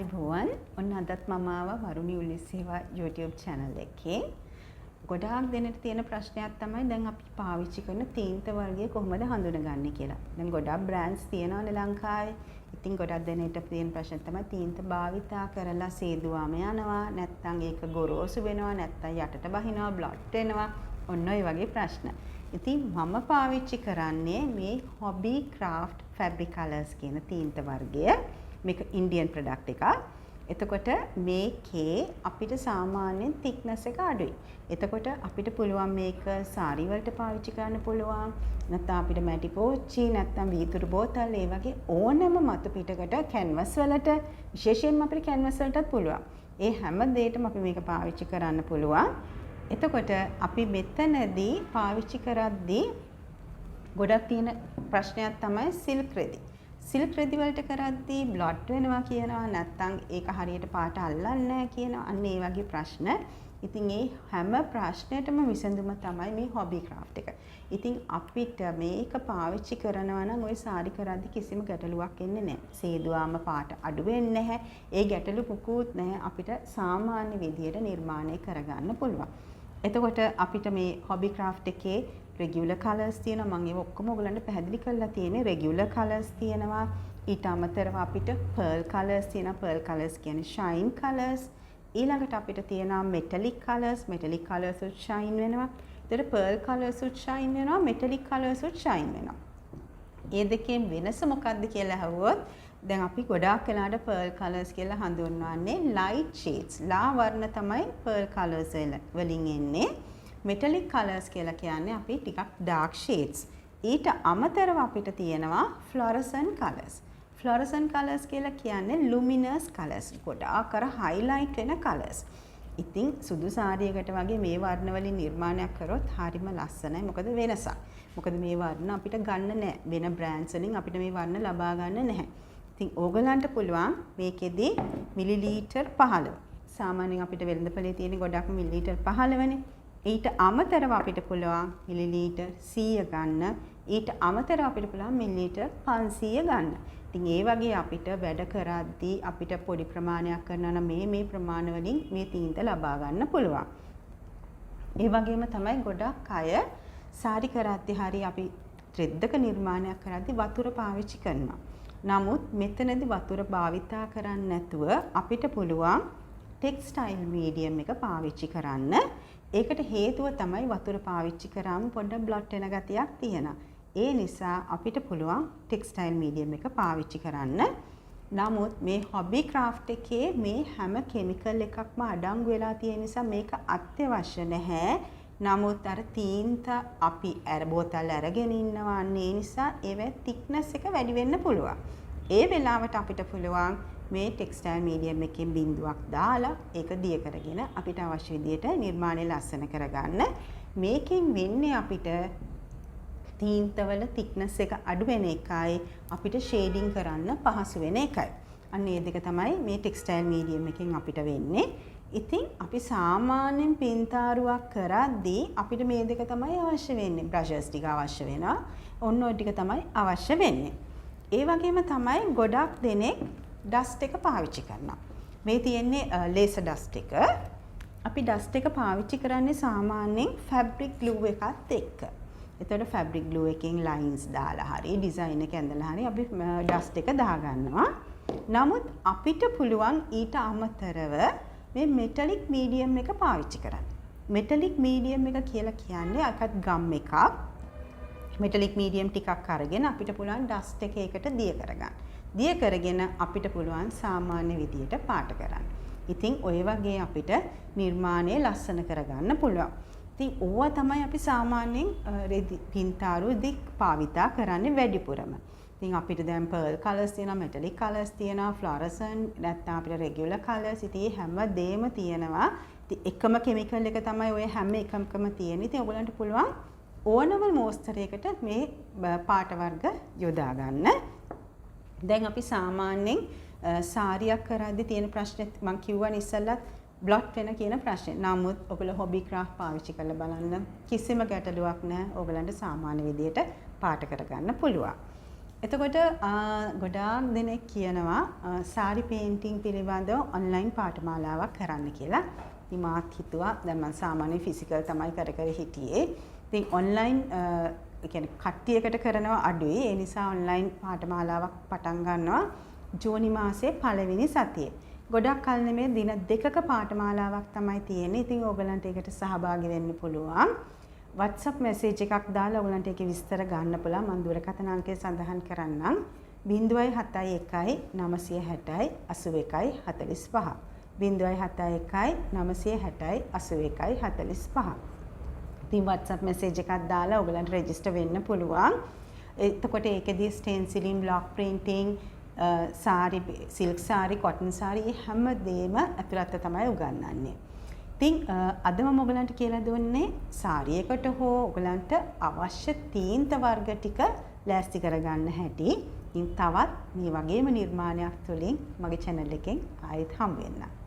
ආයුබෝවන්. ඔන්න අදත් මම ආවා වරුණි උල්ලිස් සේවා YouTube channel එකේ. ගොඩාක් දෙනෙට තියෙන ප්‍රශ්නයක් තමයි දැන් අපි පාවිච්චි කරන තීන්ත වර්ගය කොහොමද හඳුනගන්නේ කියලා. දැන් ගොඩක් බ්‍රෑන්ඩ්ස් තියෙනවානේ ලංකාවේ. ඉතින් ගොඩක් දෙනෙට තියෙන ප්‍රශ්න තමයි තීන්ත භාවිතා කරලා සේදුවාම යනවා, නැත්නම් ඒක ගොරෝසු වෙනවා, නැත්නම් යටට බහිනවා, බ්ලොට් වෙනවා. ඔන්න ඔය වගේ ප්‍රශ්න. ඉතින් මම පාවිච්චි කරන්නේ මේ Hobby Craft Fabric Colors කියන තීන්ත වර්ගය. මේක ඉන්දියන් ප්‍රොඩක්ට් එකක්. එතකොට මේකේ අපිට සාමාන්‍යයෙන් තික්නස් එක අඩුයි. එතකොට අපිට පුළුවන් මේක සාරි වලට පාවිච්චි කරන්න පුළුවන්. නැත්නම් අපිට මැටි පෝච්චි, නැත්නම් වීදුරු බෝතල්, ඒ වගේ ඕනෑම මතු පිටකට, කැන්වස් වලට, විශේෂයෙන්ම අපිට කැන්වස් වලටත් පුළුවන්. ඒ හැම දෙයකටම අපි මේක පාවිච්චි කරන්න පුළුවන්. එතකොට අපි මෙතනදී පාවිච්චි කරද්දී ගොඩක් තියෙන ප්‍රශ්නයක් තමයි සිල්ක් රෙදි. සිල්ක් රෙදි වලට කරද්දී බ්ලොට් වෙනවා කියනවා, නැත්නම් ඒක හරියට පාට අල්ලන්නේ නැහැ කියනවා. අන්න ඒ වගේ ප්‍රශ්න. ඉතින් ඒ හැම ප්‍රශ්නයටම විසඳුම තමයි මේ හොබි ක්‍රාෆ්ට් එක. ඉතින් අපිට මේක පාවිච්චි කරනවා නම් ඔය සාරි කරද්දි කිසිම ගැටලුවක් එන්නේ නැහැ. සේදුවාම පාට අඩු වෙන්නේ නැහැ. ඒ ගැටලු මුකුත් නැහැ. අපිට සාමාන්‍ය විදියට නිර්මාණය කරගන්න පුළුවන්. එතකොට අපිට මේ හොබි ක්‍රාෆ්ට් එකේ රෙගියුලර් කලර්ස් තියෙනවා. මම ඒව ඔක්කොම ඔයගලන්ට පැහැදිලි කරලා තියෙන්නේ. රෙගියුලර් කලර්ස් තියෙනවා. ඊට අමතරව අපිට පර්ල් කලර්ස් තියෙනවා. පර්ල් කලර්ස් කියන්නේ ෂයින් කලර්ස්. ඊළඟට අපිට තියෙනවා මෙටලික් කලර්ස්. මෙටලික් කලර්ස් උත් ෂයින් වෙනවා. එතකොට පර්ල් කලර්ස් උත් ෂයින් වෙනවා, මෙටලික් කලර්ස් උත් ෂයින් වෙනවා. ඒ දෙකෙන් වෙනස මොකක්ද කියලා අහුවොත්, දැන් අපි ගොඩාක් වෙලාවට පර්ල් කලර්ස් කියලා හඳුන්වන්නේ ලයිට් ෂේඩ්ස්. ලා වර්ණ තමයි පර්ල් කලර්ස් වලින් එන්නේ. මෙටලික් කලර්ස් කියලා කියන්නේ අපි ටිකක් ඩාර්ක් ෂේඩ්ස්. ඊට අමතරව අපිට තියෙනවා ෆ්ලොරසන්ට් කලර්ස්. ෆ්ලොරසන්ට් කලර්ස් කියලා කියන්නේ ලුමිනස් කලර්ස්. ගොඩාක් අර හයිලයිට් වෙන කලර්ස්. ඉතින් සුදු සාරියකට වගේ මේ වර්ණ වලින් නිර්මාණයක් කරොත් හරිම ලස්සනයි. මොකද වෙනසක්. මොකද මේ වර්ණ අපිට ගන්න නෑ. වෙන බ්‍රෑන්ඩ්ස් වලින් අපිට මේ වර්ණ ලබා ගන්න නැහැ. ඉතින් ඕගලන්ට පුළුවන් මේකෙදි මිලිලීටර් 15. සාමාන්‍යයෙන් අපිට වෙළඳපොලේ තියෙන ගොඩක්ම මිලිලීටර් 15නේ. ඊට අමතරව අපිට පුළුවන් මිලිලීටර් 100 ගන්න. ඊට අමතරව අපිට පුළුවන් මිලිලීටර් 500 ගන්න. ඉතින් ඒ වගේ අපිට වැඩ කරද්දී අපිට පොඩි ප්‍රමාණයක් කරනවා නම් මේ මේ ප්‍රමාණ වලින් මේ තීන්ත ලබා ගන්න පුළුවන්. ඒ වගේම තමයි ගොඩක් අය සාරි කරද්දී හරි අපි රෙද්දක නිර්මාණයක් කරද්දී වතුර පාවිච්චි කරනවා. නමුත් මෙතනදී වතුර භාවිතා කරන්නේ නැතුව අපිට පුළුවන් ටෙක්ස්ටයිල් මීඩියම් එක පාවිච්චි කරන්න. ඒකට හේතුව තමයි වතුර පාවිච්චි කරාම පොඩ්ඩක් බ්ලොට් වෙන ගතියක් තියෙනවා. ඒ නිසා අපිට පුළුවන් ටෙක්ස්ටයිල් මීඩියම් එක පාවිච්චි කරන්න. නමුත් මේ හොබි ක්‍රාෆ්ට් එකේ මේ හැම කෙමිකල් එකක්ම අඩංගු වෙලා තියෙන නිසා මේක අත්‍යවශ්‍ය නැහැ. නමුත් අර තීන්ත අපි අර බෝතල් අරගෙන ඉන්නවා. අන්න ඒ නිසා ඒවැ තික්නස් එක වැඩි වෙන්න පුළුවන්. ඒ වෙලාවට අපිට පුළුවන් මේ ටෙක්ස්ටයිල් මීඩියම් එකෙන් බින්දුවක් දාලා ඒක දිය කරගෙන අපිට අවශ්‍ය විදියට නිර්මාණය ලස්සන කරගන්න. මේකෙන් වෙන්නේ අපිට තීන්තවල තික්නස් එක අඩු වෙන එකයි, අපිට ෂේඩින් කරන්න පහසු වෙන එකයි. අන්න ඒ දෙක තමයි මේ ටෙක්ස්ටයිල් මීඩියම් එකෙන් අපිට වෙන්නේ. ඉතින් අපි සාමාන්‍යයෙන් පින්තාරුවක් කරද්දී අපිට මේ දෙක තමයි අවශ්‍ය වෙන්නේ. බ්‍රෂස් ටික අවශ්‍ය වෙනවා. ඔන්න ඔය ටික තමයි අවශ්‍ය වෙන්නේ. ඒ වගේම තමයි ගොඩක් දෙනෙක් ඩස්ට් එක පාවිච්චි කරනවා. මේ තියෙන්නේ ලේසර් ඩස්ට් එක. අපි ඩස්ට් එක පාවිච්චි කරන්නේ සාමාන්‍යයෙන් ෆැබ්‍රික් ග්ලූ එකත් එක්ක. එතකොට ෆැබ්‍රික් ග්ලූ එකෙන් ලයින්ස් දාලා හරි ඩිසයින් එක ඇඳලා හරි අපි ඩස්ට් එක දාගන්නවා. නමුත් අපිට පුළුවන් ඊට අමතරව මේ මෙටලික් මීඩියම් එක පාවිච්චි කරන්න. මෙටලික් මීඩියම් එක කියලා කියන්නේ අකත් ගම් එකක්. මෙටලික් මීඩියම් ටිකක් අරගෙන අපිට පුළුවන් ඩස්ට් එක ඒකට දිය කරගන්න. දිය කරගෙන අපිට පුළුවන් සාමාන්‍ය විදියට පාට කරන්න. ඉතින් ඔය වගේ අපිට නිර්මාණය ලස්සන කරගන්න පුළුවන්. ඉතින් ඕවා තමයි අපි සාමාන්‍යයෙන් රෙදි පින්තාරු දික් භාවිතා කරන්නේ වැඩිපුරම. ඉතින් අපිට දැන් පර්ල් කලර්ස් තියෙනවා, මෙටලික් කලර්ස් තියෙනවා, ෆ්ලොරසන්ට්, නැත්නම් අපිට රෙගියුලර් කලර්ස්. ඉතින් මේ හැම දේම තියෙනවා. ඉතින් එකම කෙමිකල් එක තමයි ඔය හැම එකකම තියෙන්නේ. ඉතින් ඔයගලන්ට පුළුවන් ඕනම මෝස්තරයකට මේ පාට වර්ග යොදා ගන්න. දැන් අපි සාමාන්‍යයෙන් සාරියක් කරද්දි තියෙන ප්‍රශ්නේ මං කිව්වනේ ඉස්සෙල්ලත්, බ්ලොට් වෙන කියන ප්‍රශ්නේ. නමුත් ඔයගොල්ලෝ හොබි ක්‍රාෆ්ට් පාවිච්චි කරලා බලන්න, කිසිම ගැටලුවක් නැහැ. ඔයගලන්ට සාමාන්‍ය විදියට පාට කරගන්න පුළුවන්. එතකොට ගොඩාක් දෙනෙක් කියනවා සාරි පේන්ටිං පිළිබඳව ඔන්ලයින් පාඨමාලාවක් කරන්න කියලා. ඉතින් මාත් හිතුවා, දැන් මම සාමාන්‍ය ෆිසිකල් තමයි කර කර හිටියේ. ඉතින් ඔන්ලයින්, ඒ කියන්නේ කට්ටියකට කරනවා අඩුයි. ඒ නිසා ඔන්ලයින් පාඨමාලාවක් පටන් ගන්නවා ජූනි මාසයේ පළවෙනි සතියේ. ගොඩක් කල් නෙමෙයි, දින 2ක පාඨමාලාවක් තමයි තියෙන්නේ. ඉතින් ඕගලන්ට ඒකට සහභාගී වෙන්න පුළුවන්. WhatsApp message එකක් දාලා ඔයගලන්ට ඒකේ විස්තර ගන්න පුළුවන්. මම දුරකථන අංකය සඳහන් කරන්නම්. 071 960යි 81 45. 071 960යි 81 45. ඉතින් WhatsApp message එකක් දාලා ඔයගලන්ට රෙජිස්ටර් වෙන්න පුළුවන්. එතකොට ඒකෙදී ස්ටෙන්සිලින්, බ්ලොක් ප්‍රින්ටිං, සාරි, සිල්ක් සාරි, කොටන් සාරි හැම දෙයක්ම ඇතුළත්ව තමයි උගන්වන්නේ. ඉතින් අද මම ඔයගලන්ට කියලා දුන්නේ සාරියකට හෝ ඔයගලන්ට අවශ්‍ය තීන්ත වර්ග ටික ලෑස්ති කරගන්න හැටි. ඉතින් තවත් මේ වගේම නිර්මාණයක් තුළින් මගේ චැනල් එකෙන් ආයෙත් හම්බ වෙන්න.